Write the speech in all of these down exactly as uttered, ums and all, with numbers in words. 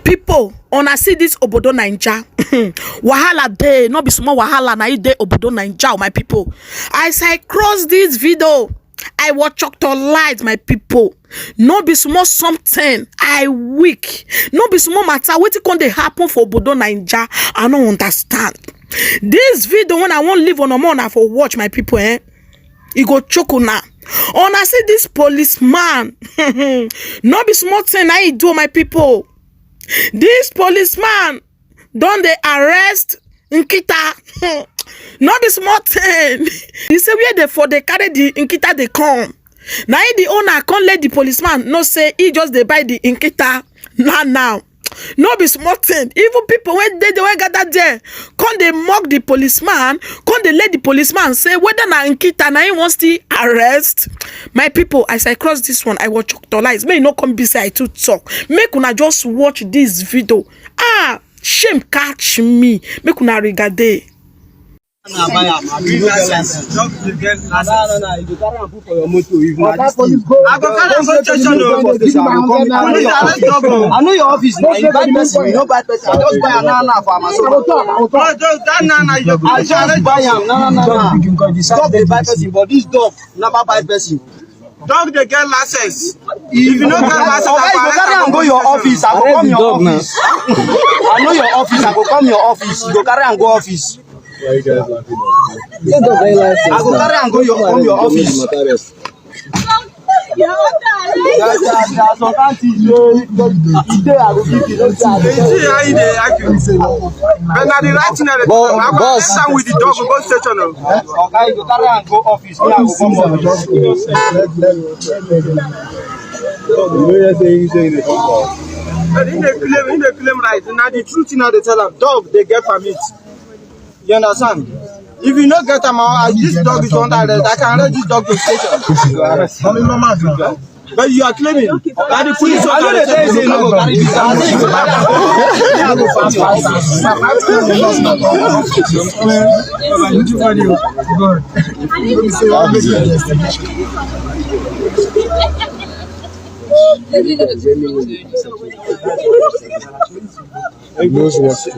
People, una see this obodo Naija. Wahala dey, no be small wahala na e dey obodo Naija, my people. As I cross this video, I watch Doctor Light, my people. No be small something. I weak. No be small matter. Wetin come dey happen for obodo Naija? I no understand. This video when I wan leave on, on, I for watch, my people, eh? E go choke una. Una see this policeman. No be small thing na e do, my people. This policeman don dey arrest Nkita. No be small thing. He say where they for they carry the Nkita they come. Now the owner come let the policeman know say he just dey buy the Nkita. Now now. No be small thing. Even people when they, they were gathered there, come they mock the policeman, come they let the policeman say whether na Nkita na he wants to arrest. My people, as I cross this one, I watch Doctor Light. May no come be say I too talk. Make una just watch this video. Ah, shame catch me. Make una regade. Na buy am, abi you no get license? Just to get license. No, no, no, you go carry am put for your motor. If na this thing, I go carry am go station o. Police arrest dog o. I know your office. Na you buy person, you no buy person. I just buy am now now for Amazon. No, just that now now you go. I just buy am now now now. Dog dey buy person, but this dog never buy person. Dog dey get license. If you no get license, oga, you go carry am go your office. I go come your office. I know your office. I go come your office. You go carry am go office. I go carry am go your, come your office. But na the right thing na the talk. I go enter with the dog go station o. Oga, you go carry am go office. Me, I go come office. But he dey claim, he dey claim right. Na the truth, na dey tell am. Dog dey get permit. You understand? If you no get am, uh, this dog is under arrest. I can arrest this dog to station. But you are claiming that the police. I know they tell you say you no go carry this. He knows what to do.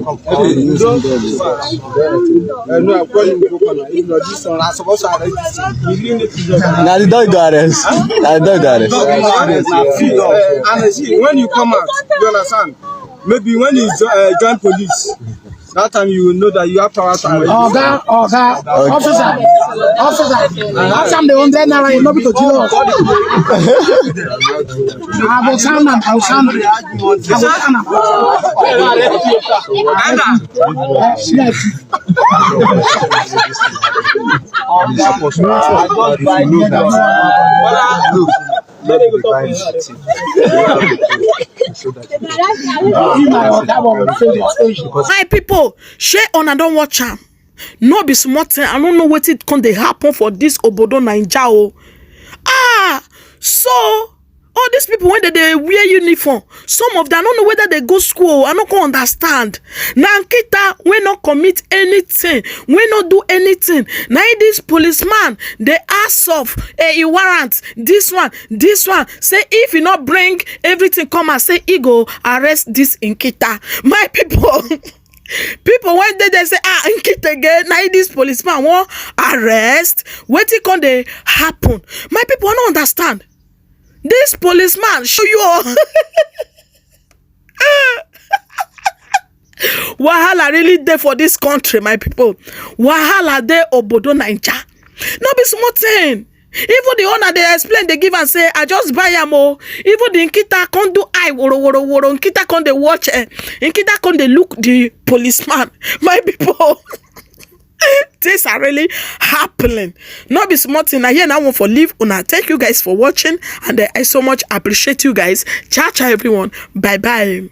He knows what to do. I know I call him go corner. If not this one, I suppose to arrest this one. He didn't need to do that. Na the dog go arrest. Na the dog go arrest. Dog go arrest. Na free dog. Eh, and I see when you come out, you understand? Maybe when you jo- uh, join police, that time you will know that you have power to arrest. Oga, oga, officer, officer. As I'm the hundred naira, you no be to kill us. I go sound am, I go sound am. I go sound am. Yes. My people, shey una don watch am? No be small thing. I no know wetin come dey happen for this obodo Naija o. Ah, so all these people when they, they wear uniform, some of them I no know whether they go school. I no come understand. Na Nkita wey no commit anything, wey no do anything. Na him this policeman dey ask of a warrant. This one, this one. Say if he not bring everything come and say he go arrest this Nkita. My people, people when they, they say ah Nkita again, na him this policeman wan arrest. Wetin come dey happen? My people, I no understand. This policeman show you all. Wahala really dey for this country, my people. Wahala dey obodo Naija. No be small thing. Even the owner dey explain, dey give am say I just buy am o. Even the Nkita come do eye woro woro woro. Nkita come dey watch, eh. Nkita come dey look the policeman. My people, things are really happening. No be small thing. Na here na one for leave una. Thank you guys for watching, and eh, I so much appreciate you guys. Ciao ciao everyone. Bye bye.